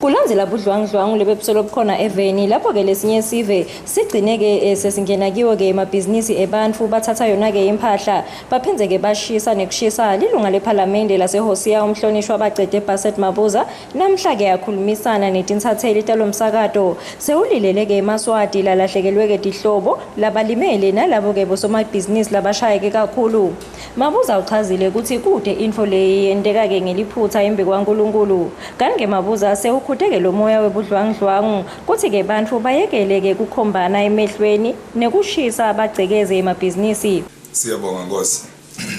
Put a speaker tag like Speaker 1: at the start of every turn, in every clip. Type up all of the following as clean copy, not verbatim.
Speaker 1: Kulandzela budlwangudlwangu lebebusolo bukhona eveni lapho-ke lesinye sive sigcine-ke eh, sesingena kiwo-ke emabhizinisi ebantfu bathatha yona-ke imphahla baphindze-ke bashisa nekushisa lilunga lephalamende lasehosiya umhlonishwa bacede Basset Mabuza namhla-ke akhulumisana netintsatseli talomsakato sewulilele-ke emaswati lalahlekelwe-ke tihlobo labalimele nalabo-ke bosomabhizinisi labashayeke kakhulu Mabuza uchazile kutsi kute intfo leyenteka-ke ngeliphutsa embikwaNkulunkulu. Kanti-ke Mabuza sewukhuteke lo moya webudlwangudlwangu kutsi-ke bantfu bayekele-ke kukhombana emehlweni nekushisa bagcekeze emabhizinisi.
Speaker 2: Siyabonga Nkosi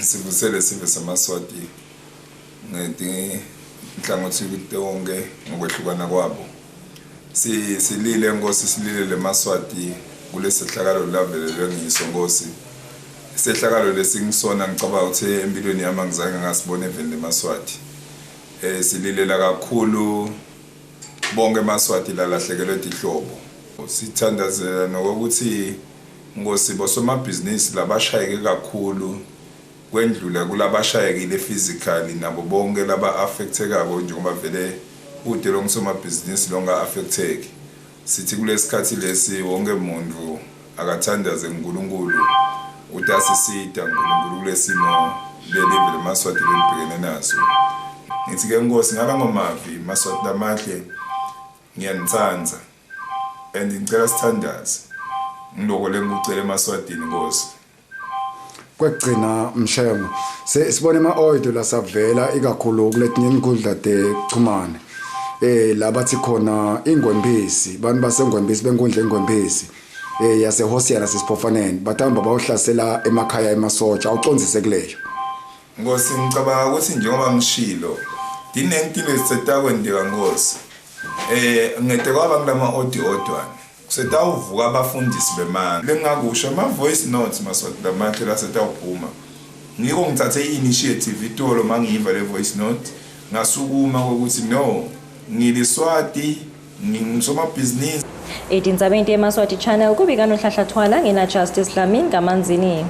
Speaker 2: sivusele sive samaSwati ngetinhlangothi tonke ngokwehlukana kwabo. Si silile Nkosi silile lemaSwati kulesehlakalo lavelelwe ngiso Nkosi. Isehlakalo lesingisona ngicabanga ukuthi empilweni yami angizange ngasibona eveni lemaSwati. Eh sililela kakhulu bonke emaSwati lalahlekelwe tihlobo. Sithandazela nokuthi Nkosi bosomabhizinisi labashayeke kakhulu kwendlula kulabashayekile physically nabo bonke laba affectekako njengoba vele kute longusomabhizinisi longa affecteki. Sithi kulesikhathi lesi wonke muntu akathandaze kuNkulunkulu utasisita uNkulunkulu kulesimo lelive lemaSwati lelibhekene naso. Ngithi ke Nkosi ngala ngomavi maSwati lamahle ngiyanitsandza and ngicela sithandaze ngiloko lengikucela emaSwatini Nkosi.
Speaker 3: Kwekugcina Mshengu, sibona ema-oido lasavela ikakhulu kuletinye inkhundla tekuchumana. Eh la bathi khona ingwempisi, bantu basengwempisi benkundla ingwempisi. Eh yaseHosea nasesiphofaneni batamba bayohlasela emakhaya emasotsha awucondzise kuleyo.
Speaker 2: Nkosi ngicabanga ukuthi njengoba ngishilo tinengi tinto ezisetakwenteka Nkosi. Eh ngete kwaba kulama audio odwana. Kusetawuvuka abafundisi bemanga. Lengingakusho ama-voice notes Maswati lamahle lasetawuphuma. Ngiko ngitsatse i-initiative itolo mangiyiva le voice note ngasukuma kokuthi no ngiliswati ngingusomabhizinisi.
Speaker 1: Etindzabeni teMaswati Channel kubika Nohlahla Thwala ngina Justice Dlamini kaManzini.